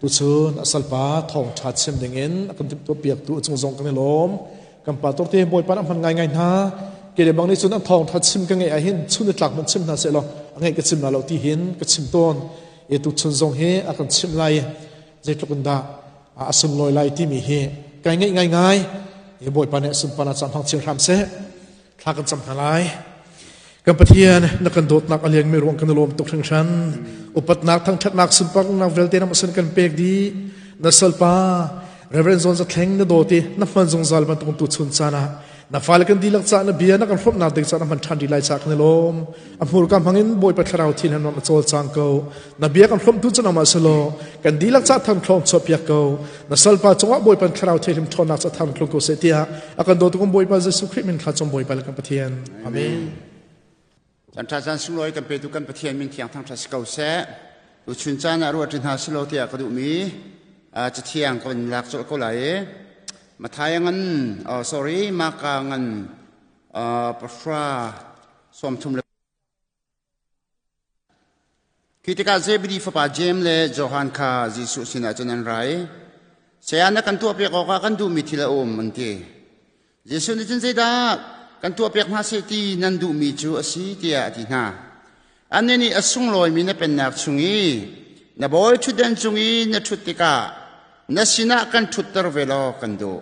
Tuchun a salpa thawngṭha chim dingin a kan timhtuahpiaktu a cung zong kan i lawm. Kan pa te Bawipa nih a hman ngaingai hna. Ke le bang nih cun an thawngṭha chim ka ngeih ahhin chun ni tlak hmanh chim hna sehlaw a ngeih ka chim la lo ti hin ka chim tawn. E tuchun zong hi a kan chimh lai zeitluk in dah a sunlawi lai timi hi kai ngeih ngaingai. E Bawipa nih sunparnak caan hmang chin hram seh. Thla kan cam hna lai. Kan Pathian na kan dawtnak a lianmi ruang kan i lawm tuk hringhran. Upatnak thangṭhatnak sunparnak vialte na sin kan pek dih. Na salpa Reverend Zon Zathleng na dawt i na hman zungzal bantuk tu chun caan ah na fale kan dihlak ca na bia na kan hrawmnak ding ca na hman ṭhan dih lai ca kan i lawm. A hmurka hmangin Bawipa thlarau thin han a cawlcang ko. Na bia kan hrawmtu cu nangmah si law kan dihlak ca thang thlawng chuahpiak ko. Na salpa cungah Bawipa thlarau thianghlim ṭhawnnak ca thang tlung ko seh tiah a kan dawtu kan Bawipa Jesuh Khrih min kha cung Bawipa le kan Pathian. Amen. Caan ṭha caan sunglawi kan petu kan Pathian min thiang thangṭhat si ko seh. Tuchun caan ah ruah ṭi hna silo tiah ka duhmi cathiang ka van lak colh ko lai i Matthai ngan oh sorry Marka ngan pahra sawmthum le Khi tikah Zebedi fapa Jeim le Johan kha Jesuh sinah cun an ra i, Saya na kan tuahpiak awkah kan duhmi thil a um, an ti. Jesuh nih cun zeidah kan tuahpiak hna seh ti nan duhmi cu a si tiah a ti hna. Annih nih a sunglawimi na pennak chung i na bawi ṭhutdan cung i na ṭhut tikah na sinah kan ṭhutter ve law kan duh.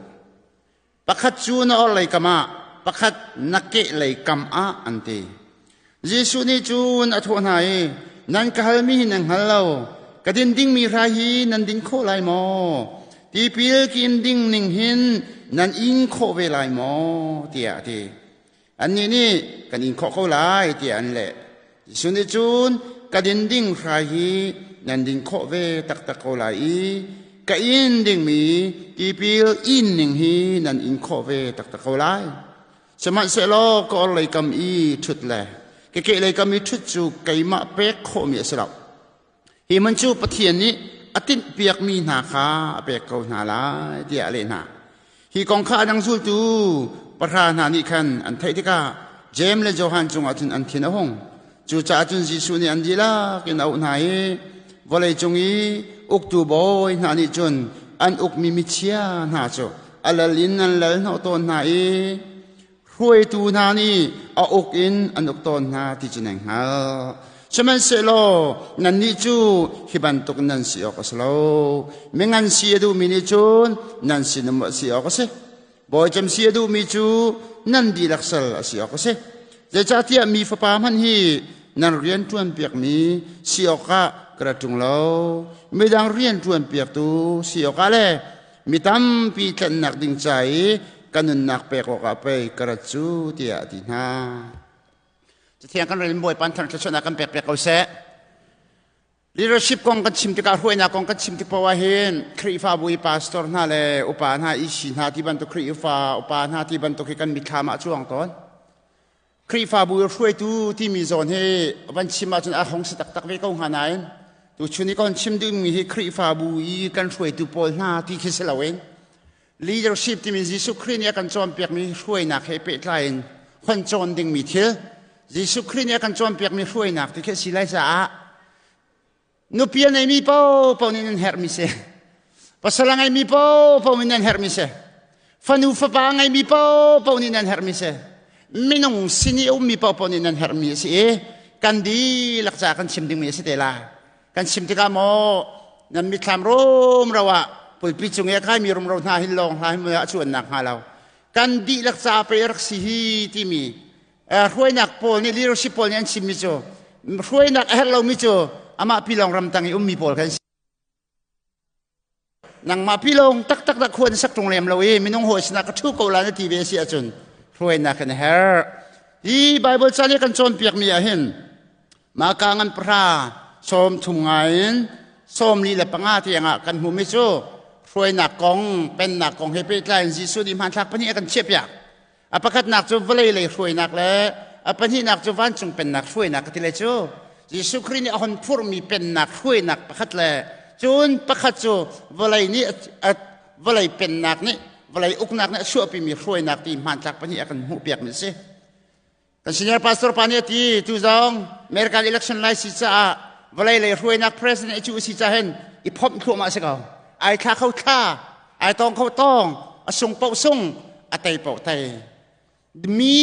Pakhat cu na orhlei kam ah, pakhat na kehlei kam ah an ti. Jesuh nih cun a thawh hna i, Nan ka halmi hi nan hngal lo. Ka din dingmi hrai hi nan din khawh lai maw? Tipil ka in ding ning hin nan in khawh ve lai maw? tiah a ti. Annih nih, Kan in khawh ko lai, tiah an leh. Jesuh nih cun, Ka din ding hrai hi nan din khawh ve taktak ko lai i ka in dingmi tipil in ning hi nan in khawh ve taktak ko lai. Sihmanhsehlaw ka orhlei kam i ṭhut le ka kehlei kam i ṭhut cu keimah pek khawhmi a si lo. Hi man cu Pathian nih a tinhpiakmi hna kha a pek ko hna lai tiah a leh hna. Hi kong kha a dang zultu pahra hna nih khan an theih tikah Jeim le Johan cungah cun an thin a hung. Cucaah cun Jesuh nih an dihlak in a auh hna i vawleicung i uktu bawi hna nih cun an ukmi michia hna cu a lal in an lal hnawh tawn hna i hruaitu hna nih a uk in an uk tawn hna ti cu nan hngalh. Sihmanhsehlaw nannih cu hi bantuk nan si awk a si lo. Mingan si a duhmi nih cun nan sinum a si awk a si. Bawicem si a duhmi cu nan dihlak sal a si awk a si. Zeicahtiah mi fapa hmanh hi nan rian ṭuanpiakmi si awkah ka ra ṭung lo. Midang rian ṭuanpiaktu si awkah le mi tampi tlanhnak ding ca i ka nunnak pek awkah pei ka rat cu tiah a ti hna. Cathiang kan rel in Bawipa thang thluachuahnak kan pek piak ko seh. Leadership kong kan chim tikah hruainak kong kan chim tik paoh ah hin Khrihfabu i pastor hna le upa hna isi hna ti bantuk Khrihfa upa hna ti bantuk hi kan mitthlam ah a cuang tawn. Khrihfabu i hruaitu timi zawn hi van chim ahcun a hong si taktak ve ko hnga nain tuchun i kan chim duhmi hi Khrihfabu i kan hruaitu pawl hna ti khi si loin leadership timi Jesuh Khrih nih a kan cawnpiakmi hruainak he pehtlai in hon cawn dingmi thil Jesuh Khrih nih a kan cawnpiakmi hruainak ti khi a si lai caah Nupi a neimi paohpaoh nih nan herhmi si. Pasal a ngeimi paohpaoh nih nan herhmi si. Fanu fapa a ngeimi paohpaoh nih nan herhmi si. Minung sin i a ummi paohpaoh nih nan herhmi a si i kan dihlak caah kan chim dingmi a si te lai. Kan chim tikah maw nan mitthlam rumro ah pulpi cung i a kaimi rumro hna hin lawng hna hin a cuannak hnga lo. Kan dihlak caah pei a rak si hi timi hruainak pawl nih leadership pawl nih an chimmi cu hruainak a herh lomi cu amah pilawng ramtang i ummi pawl kan si. Nangmah pilawng taktak dah khua na sak ṭung lem lo i minung hawi sinah ka ṭhu ko la na ti ve si ahcun hruainak kan herh. Hi Bible ca nih kan cawnpiakmi ah hin maka ngan pahra sawm thum ngai in 45 tiangah kan hmumi cu hruainak kong pennak kong he pehtlai in Jesuh nih hmanthlak pahnih a kan chiahpiak. A pakhatnak cu vawlei lei hruainak le a pahnihnak cu vancung pennak hruainak ka ti le cu Jesuh Khrih nih a hon phurhmi pennak hruainak pakhat le cun pakhat cu vawlei nih vawlei pennak nih vawlei uknak nih a chuahpimi hruainak ti hmanthlak pahnih a kan hmuhpiakmi a si. Kan senior pastor pa nih a ti tu zong American election lai si caah vawlei lei hruainak president a cu a si caah hin I phomh thluahmah si ko. Ai thla kho thla, ai tong kho tong, a sung paoh sung, a tei paoh tei. Mi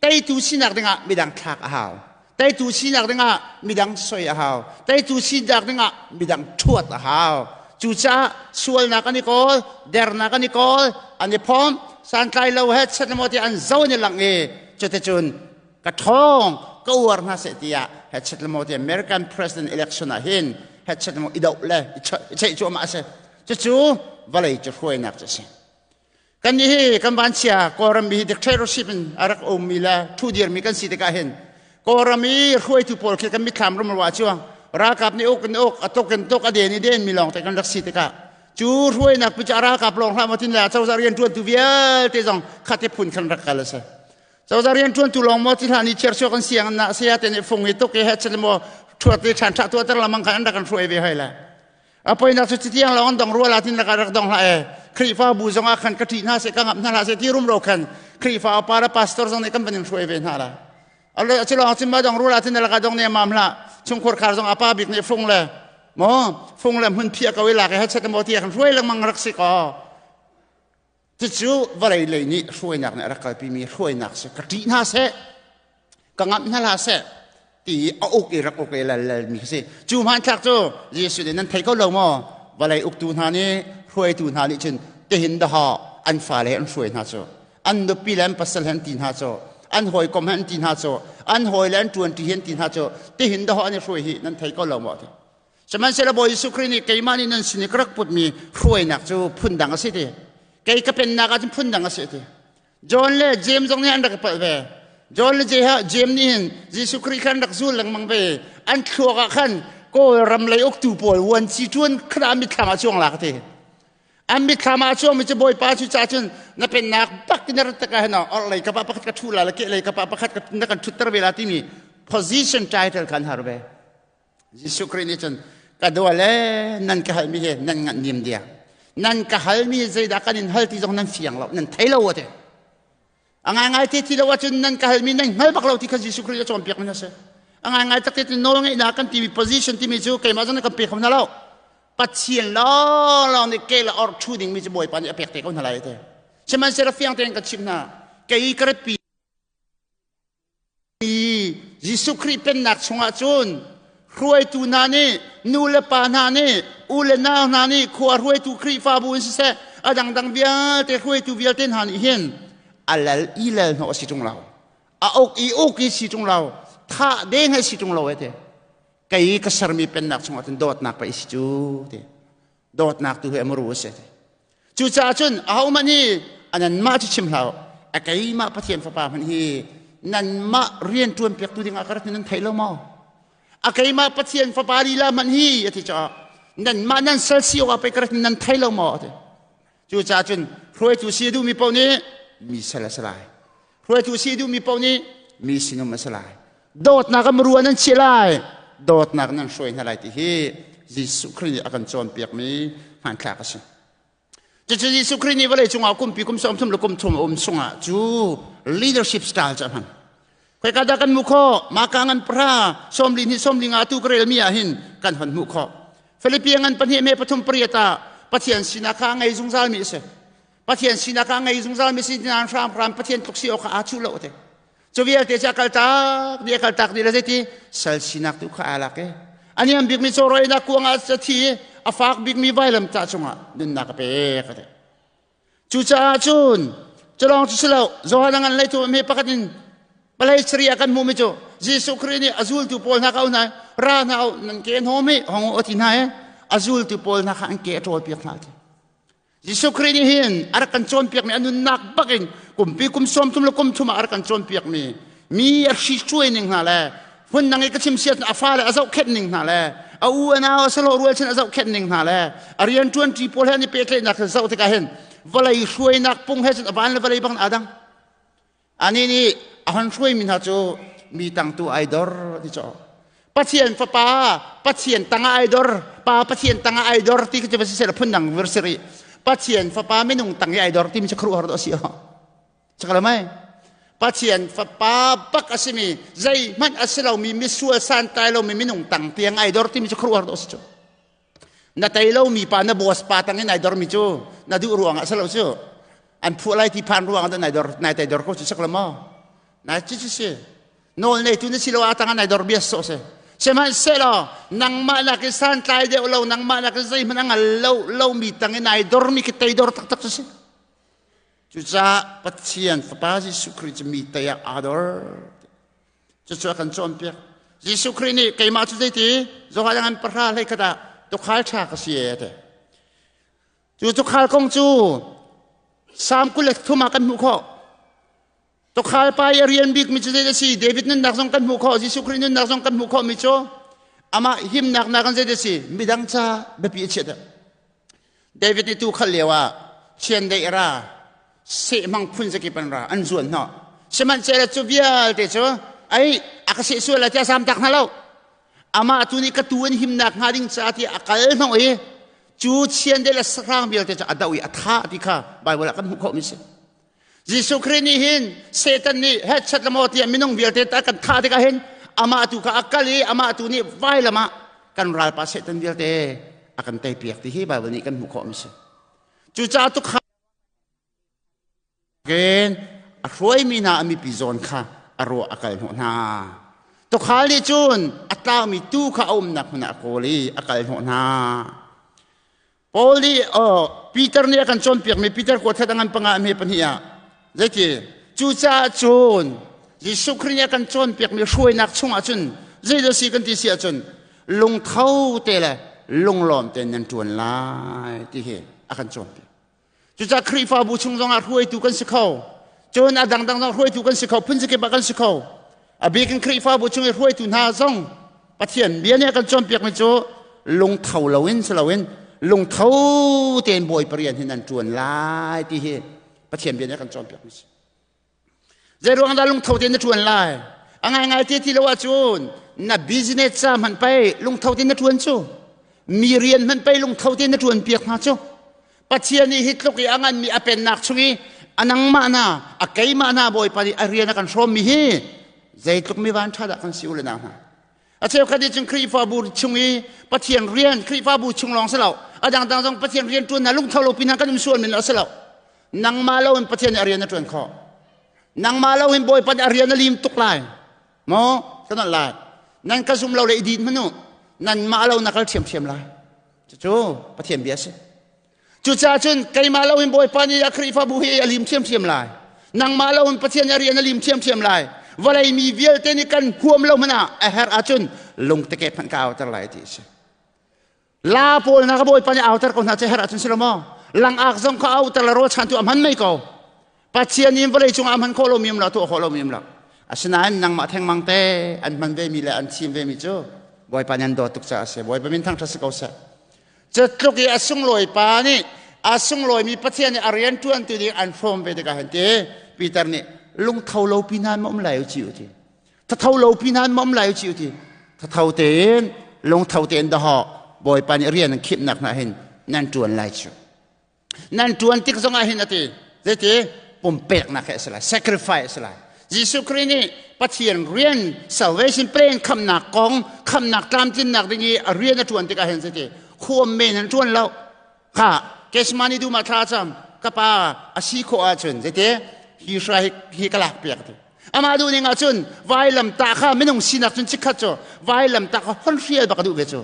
teitu sinak dingah midang thlak a hau. Teitu sinak dingah midang soi a hau. Teitu sinak dingah midang ṭhuat a hau. Cucaah sualnak an i kawl, dernak an i kawl, an i phomh, santlai lo he chet maw ti an zo an i langh i cuticun ka ṭhawng ka uar hna seh tiah he chet maw ti American president election ah hin he chet maw i doh le i cheih cuahmah a si. Cucu vawlei cu hruainak cu a si. Kan nih hi kan vanchia Kawlram mi hi dictatorship in a rak ummi le ṭhudirmi kan si tikah hin Kawlram i hruaitu pawl khi kan mitthlam rumro ah cuang ralkap nih uk in uk a tuk in tuk a den i den mi lawng te kan rak si tikah cu hruainak pi cu a ralkap lawng hlah maw tin le cozah rianṭuantu vialte zong khate phun khan rak kal a si. Cozah rianṭuantu lawng maw ti hlah ni chiar kan siang na saya te nih fung i tuk i he chet maw ṭhuat i ṭhan ṭha tuah ter lamang khan an rak kan hruai ve hoi le. A poinak cu citiang lawng an dong rua la tin laka rak dong hlah e. Khrihfabu zong ah khan ka ṭih hna seh ka ngap hna hlah seh ti rumro khan Khrihfa upa le pastor zong nih kan van in hruai ve hna la. A cu lawng cun ma dong rua la tin laka dong ne mam hlah. Chungkhur khar zong apa bik nih fung le maw fung le hmun phiah ko i lak i hachet maw ti khan hruai lengmang rak si ko. Cucu vawlei lei nih hruainak nih a rak kalpimi hruainak si ka ṭih hna seh ka ngamh hna hlah seh ti a uk i rak uk i lal lalmi khi si. Cu hmanthlak cu Jesuh nih nan thei ko lo maw? Vawlei uktu hna nih hruaitu hna nih cun tihin dahawh an fale an hruai hna cu an nupi le an pasal he an ti hna cu an hawikom he an ti hna cu an hawi le an ṭuanṭi he an ti hna cu tihin dahawh an i hruai hi nan thei ko lo maw ti. Sihmanhsehlaw Bawi Jesuh Khrih nih keimah nih nan sin i ka rak putmi hruainak cu phundang a si ti. Kei ka pennak ah cun phundang a si ti. John le James zong nih an rak i palh ve. John le James nih hin Jesuh Khrih kha an rak zul lengmang ve. An thluak ah khan Kawlram lei uktu pawl vuanci ṭuan khan an mitthlam ah cuang la ka ti. An mitthlam ah cuang mi cu Bawipa cu ca cun na pennak bak in na rat tikah hin orhlei ka pa pakhat ka ṭhu la le kehlei ka pa pakhat na kan ṭhutter ve la timi position title kha an har ve. Jesuh Khrih nih cun ka dua le nan ka halmi hi nan nganh nim dia. Nan ka halmi zeidah kan in hal ti zong nan fiang lo, nan thei lo ate. A ngaingai te ti lo ahcun nan ka halmi nan hngal bak lo ti kha Jesuh Khrih a cawnpiak mi a si. A ngaingai tak te nawl ngeihnak kan timi position timi cu keimah zong nih kan pe kho hna lo. Pathian lawnglawng nih ke le or ṭhu dingmi cu Bawipa nih a pek te ko hna lai te. Sihmanhsehlaw fiang tein ka chimh hna, kei ka ratpi Jesuh Khrih pennak chungah cun hruaitu hna nih nu le pa hna nih u le nau hna nih khua hruaitu Khrihfabu in siseh a dangdang vialte hruaitu vialte hna nih hin a lal i lal hnawh a si ṭung lo a uk i uk i si ṭung lo thah deng he si ṭung lo e te kei ka sermi pennak chungah cun dawtnak pei si cu te dawtnak tu hi a muru a si te Cucaah cun ahohmanh hi nanmah cu chim hlah u, a keimah Pathian Fapa hmanh hi nanmah rian ṭuan piaktu dingah ka rat nan thei lo maw? A keimah Pathian Fapa lila hmanh hi a ti caah nanmah nan sal si awkah pei ka rat nan thei lo maw? A ti. Cucaah cun hruaitu si a duhmi paoh nih mi sal a si lai. Hruaitu si a duhmi paoh nih mi sinum a si lai. Dawtnak a murua nan chiah lai. Dawtnak nan hruai hna lai ti hi Jesuh Khrih nih a kan cawnpiakmi hmanthlak a si. Cucu Jesuh Khrih nih vawlei cungah kumpi kum 30 le kum thum a um chungah cu leadership style cu a hman. Khoika dah kan hmuh khawh? Maka ngan pahra, 42 45 tu ka relmi ah hin kan hon hmuh khawh. Philippi ngan pahnih me pathum pariat ah Pathian sinak kha a ngei zungzal mi a si. Pathian sinak kha a ngei zungzal mi si nain hramhram Pathian tluk si awk kha aa cuh lo te. Cu vialte cu a kaltak dih a kaltak dih le zeiti sal sinak tu kha aa lak i a niam bikmi cawrawinak kuang ah a thi i a fak bikmi vailamtah cungah nunnak a pek a ti. Cucaah cun culawng cu si lo Johan a ngan lei tu hme pakhat in palei sari ah kan hmuhmi cu Jesuh Khrih nih a zultu pawl hna ka hna ra hna u nan ke hnawm hi hong u a ti hna i a zultu pawl hna kha an ke a ṭawlpiak hna ti. Jesuh Khrih nih hin a rak kan cawnpiakmi a nunnak bakin kumpi kum 30 le kum thum ah a rak kan cawnpiakmi mi a hri ning hna le hmun dang i ka chim siat a fale a zohkhenh ning hna le a u a nau a salo rualchan a zohkhenh ning hna le a rianṭuanṭi pawl he an i pehtlaihnak zoh tikah hin vawlei hruainak pung he cun a van le vawlei bang aa dang. Anih nih a hon hruaimi hna cu mi tangtu ai dor ti caw. Pathian fapa Pathian tangah ai dor, pa Pathian tangah ai dor ti khi cu si phun dang vir siri. Pathian fapa minung tang i ai dor timi cu khuaruahhar dawh a si ho. Cakala mai. Pathian fapa bak a simi zeihmanh a si lomi misual santlai lomi minung tang tiang ai dor timi cu khuaruahhar dawh a si cu. Na tei lo mi pa na boss pa tang in nai dor mi cu na duh ruang ah salo cu an phuah lai ti phan ruang ah nai dor nai tei dor ko cu sak lo maw? Nai ci ci si. Nawl nei tu na si lo a tang ah nai dor bias so si. Sihmanhsehlaw nangmah nak in santlai deuh lo nangmah nak in zeihmanh a ngal lo lo mi tang in nai dor mi khi tei dor taktak cu si. Cucaah Pathian Fapa Jesuh Khrih cu mi tei ah aa dor. Cucu a kan cawnpiak. Jesuh Khrih nih keimah cu zeiti Johan ngan pahra hlei khat ah tukhal ṭha ka si e ti. Cu tukhal kong cu Salm 23 ah kan hmuh khawh. Tukhal pa i a rian bik mi cu zei a si? David nunnak zong kan hmuh khawh, Jesuh Khrih nunnak zong kan hmuh khawh mi cu amah himnak nak in zei a si? Midang ca biapi a chiah deuh. David nih tu khal lio ah chiandeih ra sehmang phun zakip an ra an zuan hnawh. Sihmanhsehlaw cu vialte cu ai a ka seh sual lai tiah zam tak hna lo. Amah tu nih ka tu an himnak hnga ding ca ti a kal hnawh i cu chiandeih le sahrang vialte cu a doh i a thah ti kha Bible ah kan hmuh khawh mi si. Jesuh Khrih nih hin Satan nih headset le maw tiah minung vialte ta kan thah tikah hin amah tu kha a kal i amah tu nih vailam ah kan ralpa Satan vialte a kan teipiak ti hi Bible nih kan hmuh khawh mi si. Cucaah tukha gen a hruaimi hna a mipi zawn kha a ruah a kal hnawh hna. Tukhal nih cun a tlangmi tu kha a umnak hmun ah a kawl i a kal hnawh hna. Paul nih Peter nih a kan cawnpiakmi Peter kuat khat a ngan panga a hme pahnih ah zeiti cucaah cun Jesuh Khrih nih a kan cawnpiakmi hruainak chungah cun zeidah si kan ti si ahcun lungtho te le lunglawm tein nan ṭuan lai ti hi a kan cawnpiak. Cucaah Khrihfabu chung zongah hruaitu kan si kho. Cun a dangdang zong hruaitu kan si kho, phunzakip ah kan si kho. A bik in Khrihfabu chung i hruaitu hna zong Pathian bia nih a kan cawnpiakmi cu lungtho loin si loin lungtho tein Bawipa rian hi nan ṭuan lai ti hi Pathian bia nih a kan cawnpiakmi si. Zei ruang dah lungtho tein na ṭuan lai? A ngaingai te ti lo ahcun na business ca hmanh pei lungtho tein na ṭuan cu. Mi rian hmanh pei lungtho tein na ṭuan piak hna cu. Pathian nih hi tluk i a nganmi a pennak chung i a nangmah na a keimah na Bawipa nih a rian a kan hrawmmi hi zeitluk mi van ṭha dah kan si u le nau hna. A cheukhat nih cun Khrihfabu chung i Pathian rian Khrihfabu chung lawng si lo a dangdang zong Pathian rian ṭuan hna lungtho lo pin kan um sual men a si lo. Nangmah lo in Pathian nih a rian a ṭuan khawh. Nangmah lo in Bawipa nih a rian a lim tuk lai. Maw kan lai. Nan ka zum lo le i din hmanu nanmah lo na kal ṭhiamṭhiam lai. Cucu Pathian bia a si. Cucaah cun keimah lo in Bawipa nih a Khrihfabu hi a lim ṭhiamṭhiam lai. Nangmah lo in Pathian nih a rian a lim ṭhiamṭhiam lai. Vawlei mi vialte nih kan huam lo hmanh ah a herh ahcun lungteke hmanh ka auter lai ti a si. La pawl hna ka Bawipa nih auter ko hna cu herh ahcun si lo maw? Langak zong kha auter le rawlchan tu a hman mei ko. Pathian in vawlei cungah a hman khawh lomi um lo, tuah khawh lomi um lo. Asinain nangmah thengmang te an hman vemi le an thim vemi cu Bawipa nih an dawt tuk caah a si. Bawipa min thangṭhat si ko seh. Cu tluk i a sunglawi pa nih a sunglawimi Pathian nih a rian ṭuantu ding an hrawm ve tikah hin ti Peter nih lungtho lo pi hna ma um lai u ci u ti. Thatho lo pi hna ma um lai u ci u ti. Thatho tein lungtho tein dahawh Bawipa nih rian an khimhnak hna hin nan ṭuan lai cu. Nan ṭuan tik zongah hin a ti zeiti pumpeknak he a si lai sacrifice a si lai Jesuh Khrih nih Pathian rian salvation plan khamnak kong khamnak tlamtlinnak ding i a rian a ṭuan tikah hin zeiti huam men an ṭuan lo kha Gethsemane dum ah thla cam ka pa a si khawh ahcun zeiti hi hra hi ka lak piak ti amah duh ning ahcun vailam tah kha minung sinak cun chikkhat cu vailam tah kha hon hrial bak a duh ve cu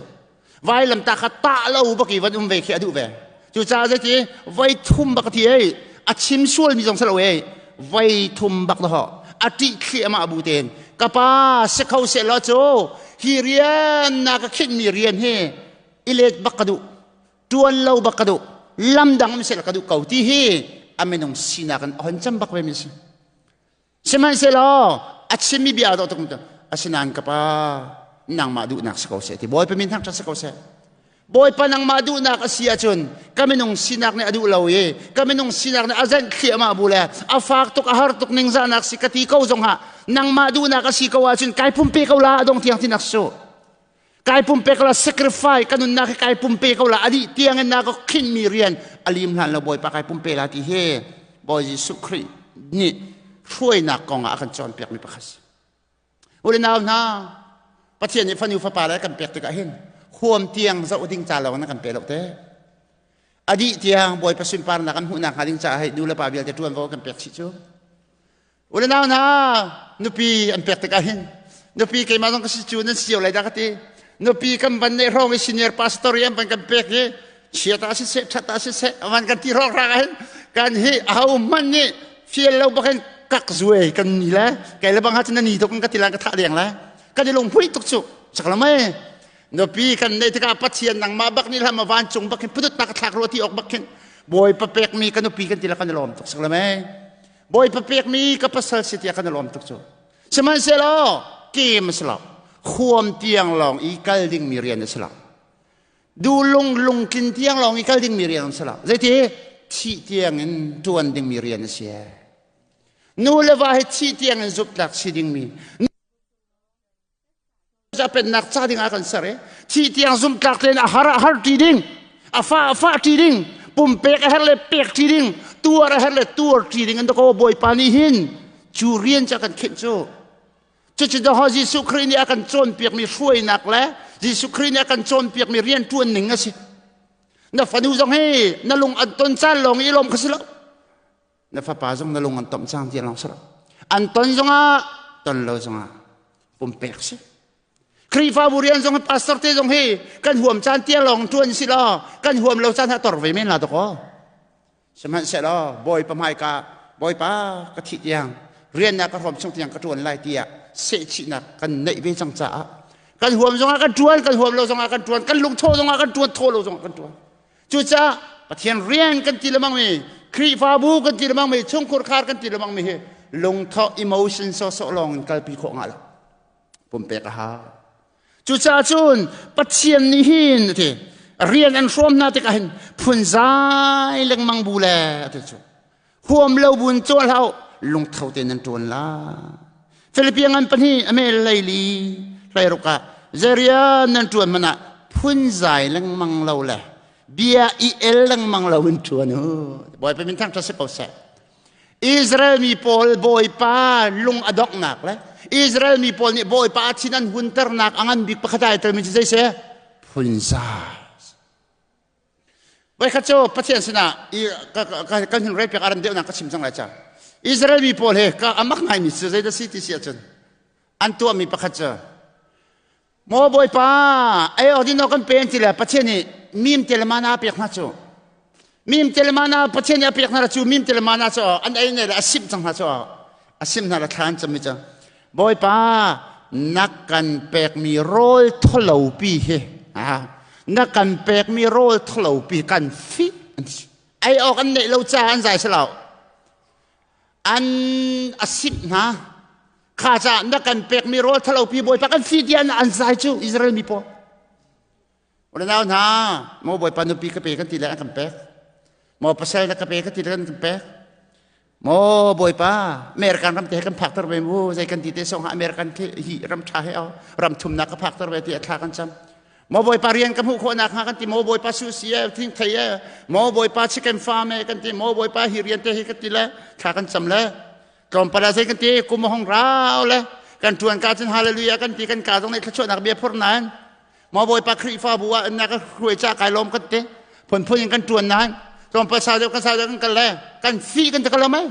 Vailamtah kha tah lo bak i van um ve khi a duh ve. Cucaah zeiti voi thum bak ti ei a chim sual mi zong si lo ei voi thum bak ho a ṭih thli amah bu tein ka pa si kho seh law cu hi rian na ka khinh mi rian hi i let bak ka duh ṭuan lo bak ka duh lam dang um seh ka duh ko ti hi a minung sinak in a hon cam bak ve mi si. Sihmanhsehlaw a chimmi bia dawh tuk asinain ka pa nangmah duhnak si ko seh ti Bawipa min thangṭhat si ko seh. Bawipa nangmah duhnak a si ahcun ka minung sinak nih a duh lo i ka minung sinak nih a zenh thliahmah bu le a fak tuk a har tuk ningzahnak si ka ti ko zong ah nangmah duhnak a si ko ahcun kai pumpe ko la a dong tiang tinak su kai pumpe ko la sacrifice ka nunnak hi kai pumpe ko la a dih tiang in na ka khinmi rian a lim hlan lo Bawipa kai pumpe la ti hi Bawi Jesuh Khrih nih hruainak kong ah a kan cawnpiakmi pakhat si. U le nau hna, Pathian nih fanu fapa le kan pek tikah hin Khuam tiang zoh ding ca lawng na kan pe lo te. A dih tiang Bawipa sunparnak kan hmuhnak hnga ding caah hei nu le pa vialte ṭuanvo kan pek chih cu. U le nau hna, nupi an pek tikah hin nupi keimah zong ka si cu nan si cio lai dah ka ti. Nupi kan van neih hrawng i senior pastor i an van kan pek i chia ta siseh ṭhat ta siseh van kan ti hrawk hrak ahhin kan hi aho hmanh nih fial lo bak in kak zuai kan ni le kei le bang ha cun na ni tuk in ka ti lan ka thah deng le kan i lungphui tuk cu saklamai nupi kan neih tikah Pathian nangmah bak nih hlam vancung bak hin putut na ka thlak rua ti awk bak khin Bawipa pekmi ka nupi kan ti le kan i lawm tuk saklamai Bawipa pekmi ka pasal si tiah kan i lawm tuk cu sihmanhsehlaw kem a si lo huam tiang lawng i kal dingmi rian a si lo du lung lungtlin tiang lawng i kal dingmi rian a si lo zeiti thih tiang in ṭuan dingmi rian a si nu le va hi thih tiang in zuptlak si dingmi pennak ca ding ah kan ser i thih tiang zumhtlak tein a har a har ṭi ding a fa a fah ṭi ding pumpek a her le pek ṭi ding tuar a her le tuar ṭi ding an ko bawipa nih hin cu rian ca kan khinh cu cucu doho Jesuh Khrih nih a kan cawnpiakmi hruainak le Jesuh Khrih nih a kan cawnpiakmi rian ṭuan ning a si na fanu zong hi na lung an ton caan lawng i lawm kha si lo na fapa zong na lung an tomh cang ti lawng si lo an ton zongah ton lo zongah pumpek si Khrihfabu rian zong pastor te zong hi kan huam caan tiang lawng ṭuan si law kan huam lo caan ha tor ve men la dakaw sihmanhsehlaw bawipa hmaika bawipa ka thih tiang rian na ka hrawm chung tiang ka ṭuan lai tiah sehchihnak kan neih ve cang caah kan huam zongah kan ṭuan kan huam lo zongah kan ṭuan kan lungtho zongah kan ṭuan thaw lo zongah kan ṭuan Cucaah Pathian rian kan ti lengmang mi, Khrihfabu kan ti lengmang mi, chungkhur khar kan ti lengmang mi hi lungthawh emotion sawhsawh lawng in kalpi khawh ngah lo. Pumpek a hau. Cucaah cun Pathian nih hin ti rian an hrawm hna tikah hin phunzai lengmang bu le ti cu. Huam lo bun cawl hau lungtho tein nan ṭuan la. Philippian ngan pahnih a mel leili hleiruk ah zeria nan ṭuan man ah phunzai lengmang lo le bia i el lengmang lo in ṭuan u. Bawipa min thangṭhat si ko seh. Israel mi pawl Bawipa lung a donghnak le Israel mi pawl nih Bawipa a thin an hunternak a ngan bik pakhat ai telmi cu zei si? Phunzai. Voikhat cu Pathian sinah kan hin rel piak aran deuhnak ka chim cang lai ca. Israel mi pawl he ka amak ngaimi cu zeidah si ti si ahcun an tuahmi pakhat cu Maw Bawipa ei awk din kan pen ti le Pathian nih mim te le mana pek hna cu mim te le mana Pathian nih a pek hna cu mim te le mana cu an ei ne le a simh cang hna cu a simh hna le thla an cam mi cu Bawipa na kan pekmi rawl tholopi hi na kan pekmi rawl tholopi kan fih ei awk an neih lo caah an zai si lo an a simh hna kha caah na kan pekmi rawl tholopi Bawipa kan fih tiah an zai cu Israel mi pawl Unau hna maw Bawipa nupi ka pe kan ti le an kan pek maw pasal na ka pe ka ti le kan kan pek Maw Bawipa, American ram te he kan phakter ve mu, zei kan ti te song ha American khi hi ram tha he o, ram thumnak ka phakter ve ti a thla kan cam. Maw Bawipa rian ka hmuh khawhnak hnga kan ti, maw Bawipa su si e, thing thei e, maw Bawipa chicken farm e kan ti, maw Bawipa hi rian te hi kan ti le thla kan cam le tlawmpal ah zei kan ti kum hong rau le kan tuan ka cun hallelujah kan ti kan ka zong nih thluachuahnak bia phur nain Maw Bawipa Khrihfabu ah na ka hruai ca kai lawm kan ti phunphun in kan ṭuan nain tlawmpal sau deuh kan sau deuh kan kal le kan fih kan ti ko lo mei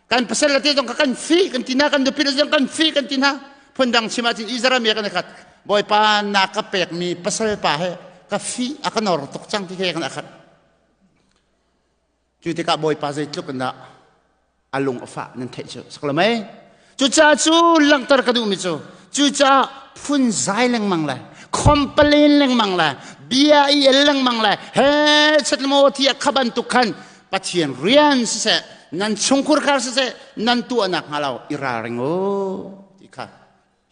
kan pasal le te zong kan fih kan ti na kan nupi le zong kan fih kan ti na phundang chim ahcun Israel mi kan khat Bawipa na ka pekmi pasal pa he ka fih a ka nor tuk cang ti he kan akhat Cu tikah Bawipa zeitluk in dah a lung a fah nan theih cu sak lo mei? Cucaah cu langhter ka duhmi cu cucaah phunzai lengmang le complain lengmang le bia i el lengmang le he chetmaw ti a kha bantuk khan Pathian rian siseh nan chungkhur khar siseh nan tuahnak hnga lo i ralring u ti kha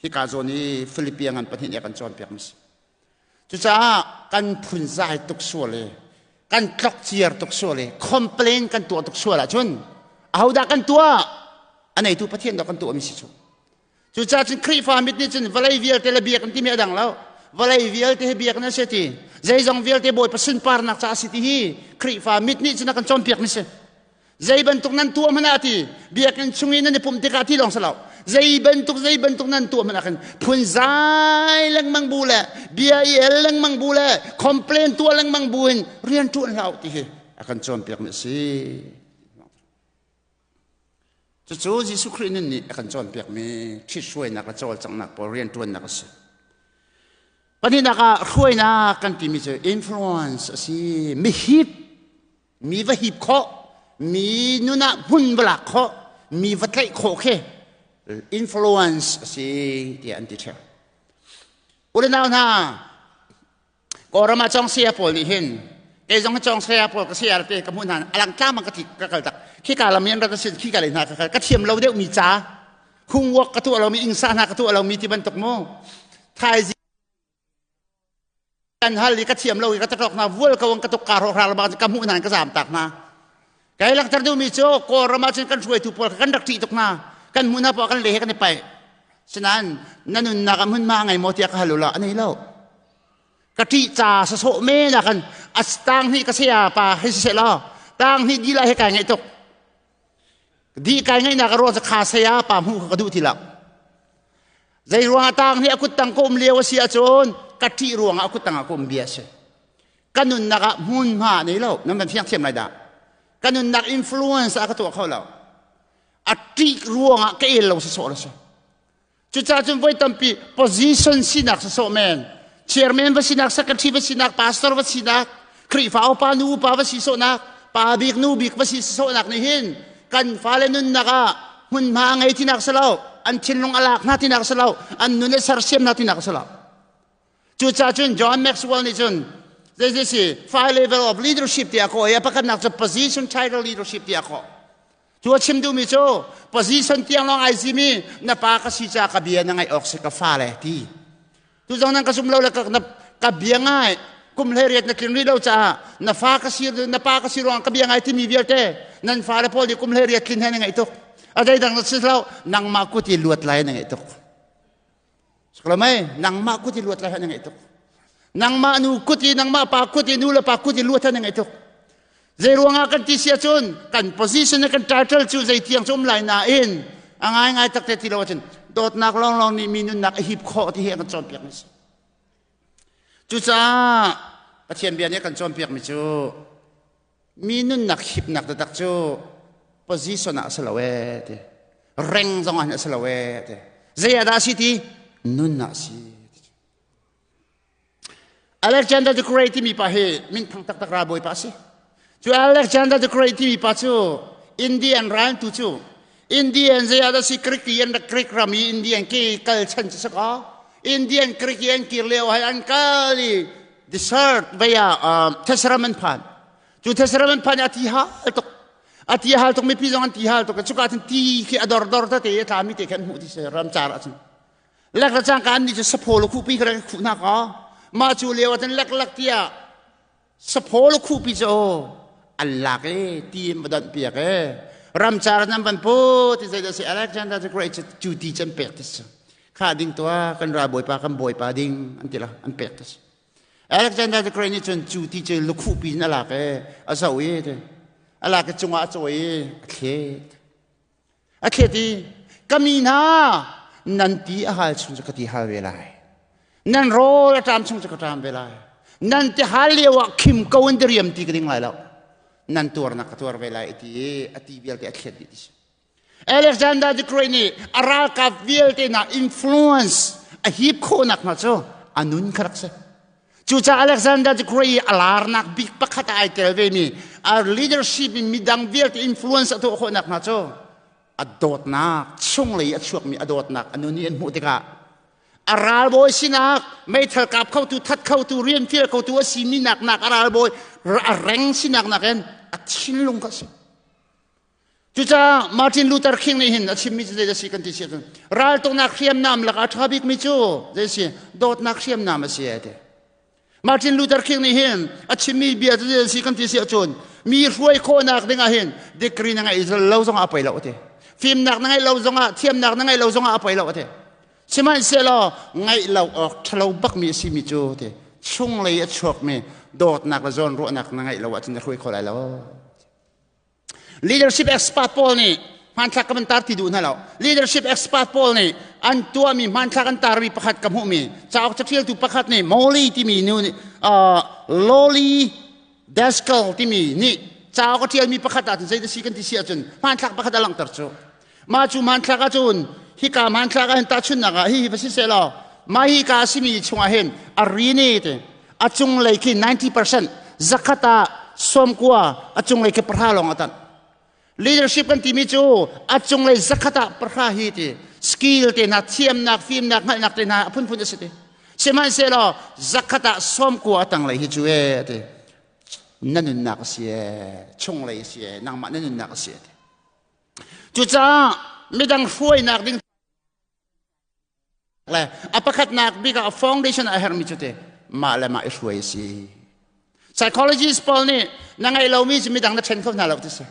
hika zawn i Philippian ngan pahnih nih a kan cawnpiak mi si. Cucaah kan phunzai tuk sual i kan tlokciar tuk sual i complain kan tuah tuk sual ahcun ahodah kan tuah? A neitu Pathian dah kan tuahmi si cu. Cucaah cun Khrihfa mit nih cun vawlei vialte le biakinn timi a dang lo. Vawlei vialte hi biakinn a si ti. Zeizong vialte Bawipa sunparnak caah a si ti hi Khrihfa mit nih cun a kan cawnpiakmi si. Zei bantuk nan tuah hmanh ah ti biakinn chung i nan i pumh tikah ti lawng si lo. Zei bantuk zei bantuk nan tuah hmanh ah khan phunzai lengmang bu le bia i el lengmang bu le complain tuah lengmang bu in rian ṭuan hlah u ti hi a kan cawnpiakmi a si. Cucu Jesuh Khrih nun nih a kan cawnpiakmi ṭhithruainak le cawlcanghnak pawl rianṭuannak a si. Pahnihnak ah hruainak kan timi cu influence a si. Mihip, mi va hip khawh, mi nun ah hmun va lak khawh, mi va tlaih khawh khi influence a si tiah an ti ṭheo. Ulenau hna, Kawlram ah cawng saya pawl nih hin kei zong hi cawng saya pawl ka saya te ka hmuh hna alang tlang bang ka thi ka kal tak khi ka lam in rak sin khi ka le hna ka kal ka thiam lo deuh mi ca homework ka tuah lo mi ingsa hna ka tuah lo mi ti bantuk mu thaizing kan hal i ka thiam lo i ka tatok hna vual ko ka tuk ka ro hra bang ka hmuh hna ka zam tak hna kai langhter duh mi cu Kawlram ah cun kan hruaitu pawl kan rak ṭih tuk hna kan hmuh hna pawl kan le he kan i pai sinain na nunnak ah hmunhma ngai maw tiah ka hal u la anei lo Ka ṭih ca sasawh men ah khan a tang hnih ka saya pa hei si seh law tang hnih dih lai he kai ngaih tuk. Dih kai ngaihnak a ruang cu kha saya pa hmuh kha ka duh ti lo. Zei ruangah tang hnih a kut tang ka um lio a si ahcun ka ṭih ruangah a kut tang ah ka um bia a si. Ka nunnak ah hmunhma a nei lo. Nan kan fiang thiam lai dah. Ka nunnak influence a ka tuah kho lo. A ṭih ruangah ka el lo sasawh la si. Cucaah cun voi tampi position sinak sawsawh men, chairman va sinak, secretary va sinak, pastor va sinak, Khrihfa upa nu upa va si sawhnak, pa bik nu bik va si sawhnak nih hin kan fale nunnak ah hmunhma a ngei tinak si lo, an thinlung a lak hna tinak si lo, an nun a sersiam hna tinak si lo. Cucaah cun John Maxwell nih cun zei si five level of leadership tiah kawh i a pakhatnak cu position title leadership tiah kawh. Cu a chim duhmi cu position tiang lawng ai zimi na pa ka si caah ka bia na ngaih awk si ka fale ti. Tu zong nan ka zum lo le ka, na, ka bia ngai kum hlei riat na tlin rih lo caah na fa ka si na pa ka si ruang ka bia ngai timi vialte nan fale pawl nih kum hlei riat tlin he na ngaih tuk. A zeidang na si lo nangmah kut i luat lai na ngaih tuk. Saklamai nangmah kut i luat lai na ngaih tuk. Nangmah nu kut i nangmah pa kut i nu le pa kut i luat na ngaih tuk. Zei ruangah kan ti sia cun kan position le kan title cu zei tiang cu um lai nain a ngai ngai takte ti lo ahcun dawtnak lawnglawng nih mi nunnak a hip khawh ti hi a kan cawnpiak mi si. Cucaah Pathian bia nih a kan cawnpiak mi cu mi nunnak hipnak taktak cu position ah a si lo ee ti reng zong ah a si lo ee ti zei ah dah a si ti nun ah a si Alexander the Great timi pa hi minthang taktak ralbawi pa a si cu Alexander the Great timi pa cu Indian ral tu cu Indian zei ah dah si Greek i an rak Greek ram i Indian ke kal chan cu saka Indian Greek i an kir lio hai an kal i desert vei ah Thesram an phan cu Thesram an phan i a ti hal tuk a ti hal tuk mipi zong an ti hal tuk cuka cun ti khi a dor dor tete a tlami te khan hmuh ti si ram car ah cun lek le cangka an nih cu saphaw le khuhpi kha rak khuh hna ka mah cu lio ah cun lek lek tiah saphaw le khuhpi cu an lak i ti in va donh piak e ramcar nan van pu ti zei dah si Alexander the Great cu ti can pek ti si kha ding tua kan ral bawipa kan bawipa ding an ti la an pek ti si Alexander the Great nih cun cu ti cu lukhuhpi in a lak i a zoh i a lak i cungah a cawi i a thlet A thlet i ka mi hna nan ti a hal chung cu ka ti hal ve lai. Nan rawl a ṭam chung cu ka ṭam ve lai. Nan ti hal lio ah khim ko in diriam ti ka ding lai lo. Nan tuarnak ka tuar ve lai ti i a ti vialte a thlet dih ti si. Alexander the Great nih a ralkap vialte na influence a hip khawhnak hna cu a nun kha rak si. Cucaah Alexander the Great i a larnak bik pakhat ah ai tel vemi a leadership in midang vialte influence a tuah khawhnak hna cu a dawtnak chunglei a chuakmi a dawtnak a nun i an hmuh tikah a ralbawi sinak meithal kap khotu that khotu rian fial khotu a simi nak nak a ralbawi a reng sinak nakin a thinlung kha a si. Cucaah Martin Luther King nih hin a chimmi cu zei a si kan ti si ahcun raltuknak hriamnam lakah a ṭha bikmi cu zei a si dawtnak hriamnam a si a ti. Martin Luther King nih hin a chimmi bia cu zei a si kan ti si ahcun mi hruai khawhnak dingah hin degree na ngeih lo zongah a poi lo a ti. Fimnak na ngeih lo zongah thiamnak na ngeih lo zongah a poi lo a ti. Sihmanhsehlaw ngaih lo awk ṭhalo bakmi a simi cu ti chunglei a chuakmi dawtnak le zawnruahnak na ngeih lo ahcun na hruai kho lai lo. Leadership expert pawl nih Hmanthlak ka van tar ti duh hna lo. Leadership expert pawl nih an tuahmi hmanthlak an tarmi pakhat ka hmuhmi cauk caṭialtu pakhat nih Molly timi nu nih Lolly Daskal timi nih cauk a ṭialmi pakhat ahcun zei si kan ti si ahcun hmanthlak pakhat a langhter cu. Mah cu hmanthlak ahcun hika hmanthlak ah hin tahchunhnak ah hihi va si seh law mah hika a simi chungah hin a rini te a cunglei khi 90% zakhat ah 90 a cunglei khi 10 lawng a tanh. Leadership kan timi cu a cunglei zakhat ah 10 hi ti skill te hna thiamnak fimnak hngalhnak te hna a phunphun a si ti. Sihmanhsehlaw zakhat ah 90 a tanglei hi cu e ti na nunnak a si e chunglei a si e nangmah na nunnak a si e ti. Cucaah midang hruainak ding le a pakhatnak bik ah foundation a herhmi cu te mah le mah i hruai a si. Psychologist pawl nih na ngeih lomi cu midang na ṭhen kho hna lo ti si.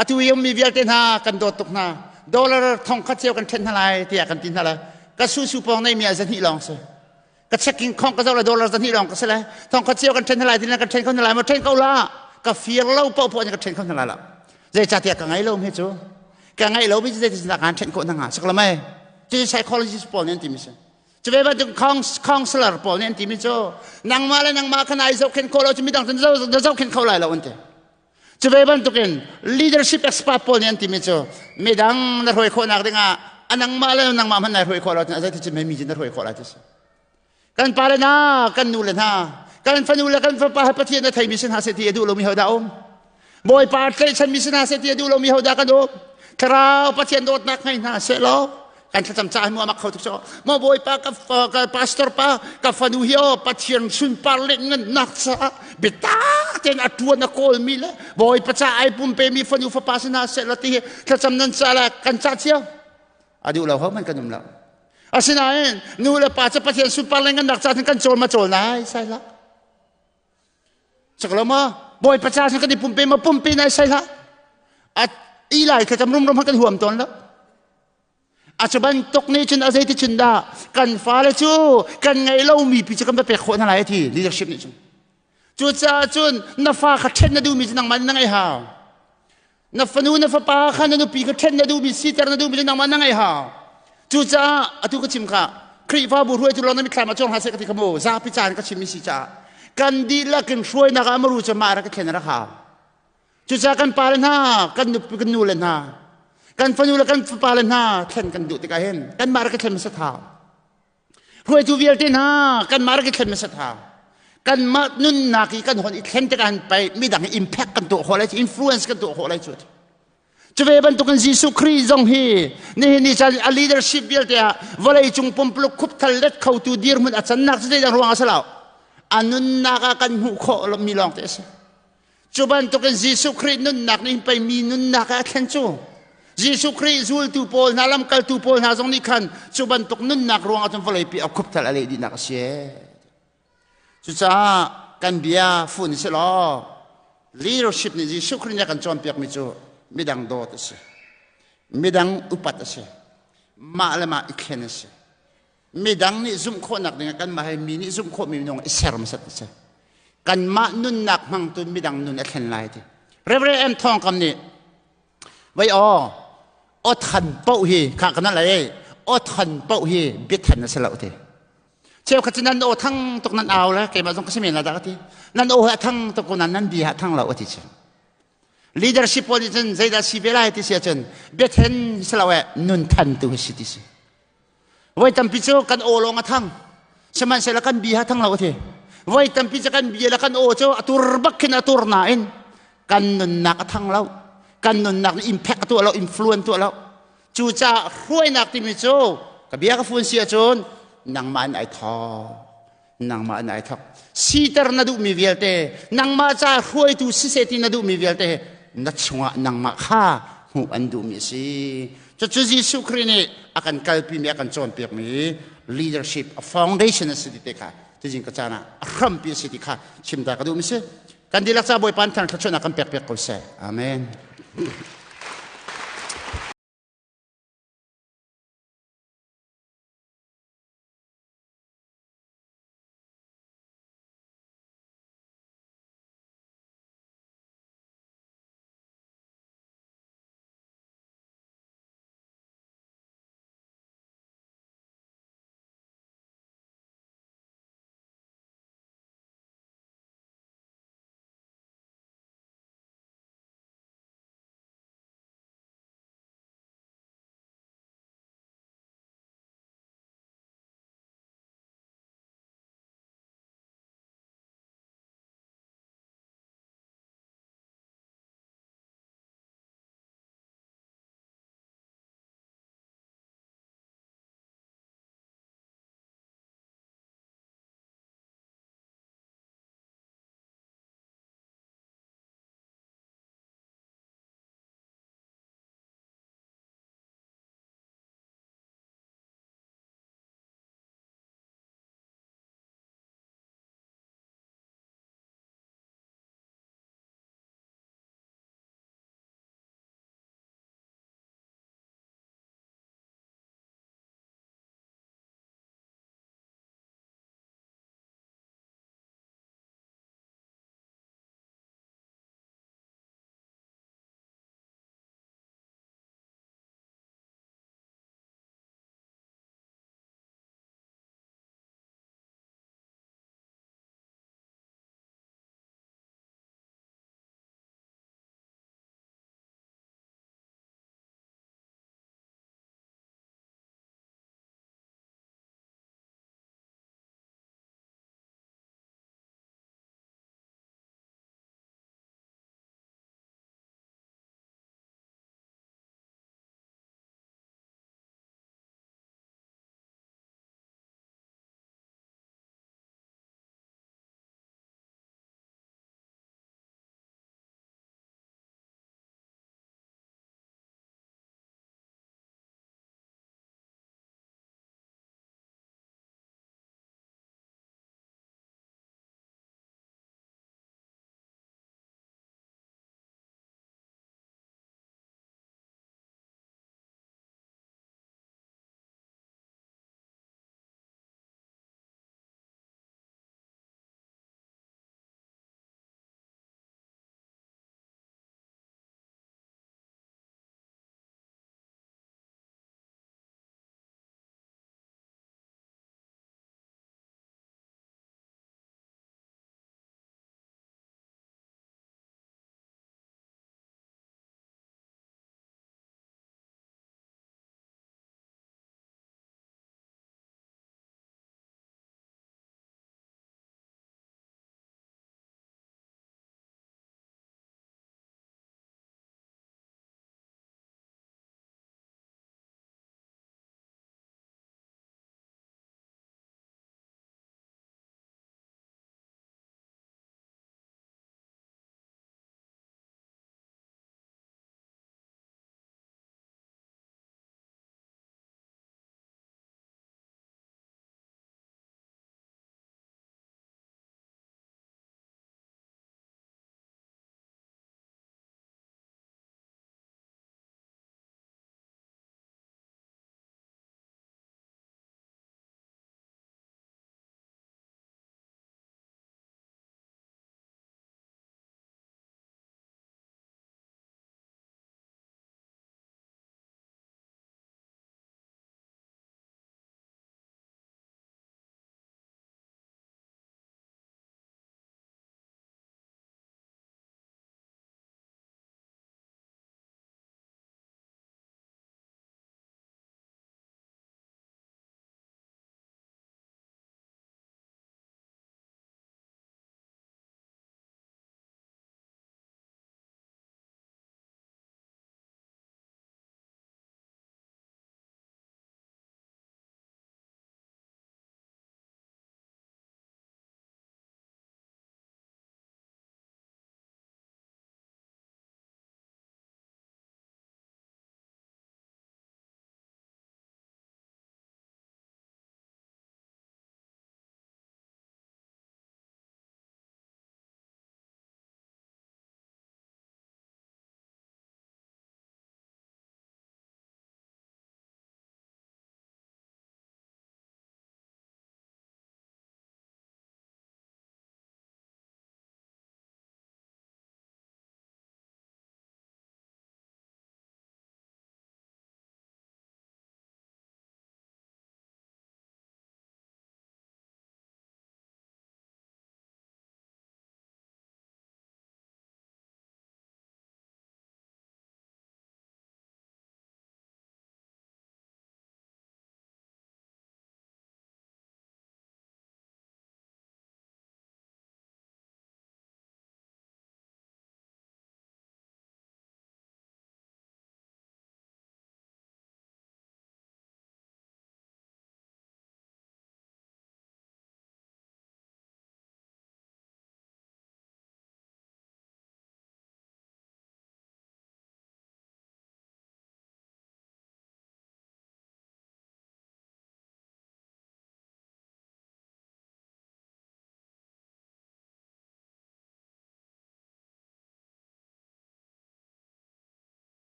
Atu i ummi vialte hna kan dawt tuk hna. Dollar thong khat cio kan ṭhen hna lai tiah kan ti hna lai. Ka susu pawng neimi ah zahnih lawng si. Ka checking khong ka zoh le dollar zahnih lawng ka si le thong khat cio kan ṭhen hna lai ti na kan ṭhen kho hna lai maw ṭhen ko la. Ka fir lo paoh paoh in ka ṭhen kho hna lai lo. Zeicahtiah ka ngei lomi cu ka ngeih lomi cu zeitin kaan ṭhen khawh hna hnga sak lamai. Cucu psychologist pawl nih an timi si. Cu ve bantuk counselor pawl nih an timi cu nangmah le nangmah kha nai zohkhenh khawh lo cu midang cu na zohkhenh kho lai lo an ti. Cu ve bantukin leadership expert pawl nih an timi cu midang na hruai khawhnak dingah a nangmah le nangmah hmanh nai hruai khawh lo cun zeitin mi cu na hruai khawh lai ti si. Kan pa le hna, kan nu le hna, kan fanu le kan fapa he Pathian a theimi si hna seh ti a duh lomi hodah um? Bawipa tlaihchanmi si hna seh ti a duh lomi hodah kan um? Thlarau Pathian dawtnak ngei hna seh law kan thlacam ca hi mu amak kho tuk so maw Bawipa ka ka pastor pa ka fanu hi aw Pathian sunpar le ngannak caah biatak tein a tuan a kawlmi le Bawipa ca ai pumpe mi fanu fapa si hna seh law ti hi thlacam nan ca la kan ca cio a duh lo ho man kan um lo asinain nu le pa cu Pathian sunpar le ngannak ca kan cawl ma cawl nai sai la Cak lo ma Bawipa ca kan i pumpe ma pumpe nai sai hlah a ilai kha cam rumrum kan huam tawn lo a cu bantuk nih cun a zeiti cun dah kan fale cu kan ngeih lomi pi cu kan va pek khawh hna lai ti leadership nih cun cucaah cun na fa kha ṭhen na duhmi cu nangmah nih na ngeih hau na fanu na fapa kha na nupi kha ṭhen na duhmi siter na duhmi cu nangmah na ngeih hau cucaah atu ka chim kha Khrihfabu hruaitu lawng na mitthlam ah cuang hlah seh ka ti kha mu zapi caan ka chimmi si caah kan dihlak in hruainak ah maru cu mah rak i thlen rak hau Cucaah kan pale hna, kan nupi kan nu le hna, kan fanu le kan fapa le hna thlen kan duh tikah hin kanmah rak i thlen hmasat hau. Hruaitu vialte hna kanmah rak i thlen hmasat hau. Kanmah nunnak i kan hon i thlen tikah hin pei midang hi impact kan tuah khawh lai cu, influence kan tuah khawh lai cu. Cu ve bantukin Jesuh Khrih zong hi nihin ni caan a leadership vialte ah vawlei cung pumpuluk khupthal let khotu dirhmun a cannak cu zeidang ruang a si lo. A nunnak ah kan hmuh khawh mi lawng te a si. Cu bantukin Jesuh Khrih nunnak nih pei mi nunnak ah a thlen cu. Jesuh Khrih zultu pawl hna lamkaltu pawl hna zong nih khan cu bantuk nunnak ruangah cun vawleipi a khupthal a leh dihnak a si. Cucaah kan bia fun si law leadership nih Jesuh Khrih nih a kan cawnpiakmi cu midang dawt a si. Midang upat a si. Mah le mah i thlen a si. Midang nih zumh khawhnak dingah kanmah he mi nih zumh khawhmi minung i ser hmasat a si. Kanmah nunnak hmangtu midang nun a thlen lai ti. Reverend M. Thawng Kam nih vai aw aw than paoh hi kha kana lai aw than paoh hi biathan a si lo ti. Cheukhat cu nan aw thang tuk nan au le keimah zong ka si men la dah ka ti. Nan aw hi a thang tuk ko nan nan bia a thang lo a ti cu. Leadership pawl nih cun zeidah si ve lai ti si ahcun biathen si lo eh nun than tu hi si ti si. Voi tampi cu kan aw lawng a thang. Sihmanhsehlaw kan bia thang lo a ti. Voi tampi cu kan bia le kan aw cu a tur bak khin a tur nain kan nunnak a thang lo. Kan nunnak nih impact a tuah lo, influence tuah lo. Cucaah hruainak timi cu ka bia ka fun si ahcun nangmah in ai thawk. Nangmah in ai thawk. Siter na duhmi vialte, nangmah ca hruaitu siseh ti na duhmi vialte na chungah nangmah kha hmuh an duhmi a si. Cucu Jesuh Khrih nih a kan kalpimi, a kan cawnpiakmi leadership, a foundation a si ti te kha tuzing ka caan ah a hrampi a si ti kha chim ta ka duhmi si. Kan dihlak ca Bawipa an thang thluachuahnak kan pek piak ko seh. Amen.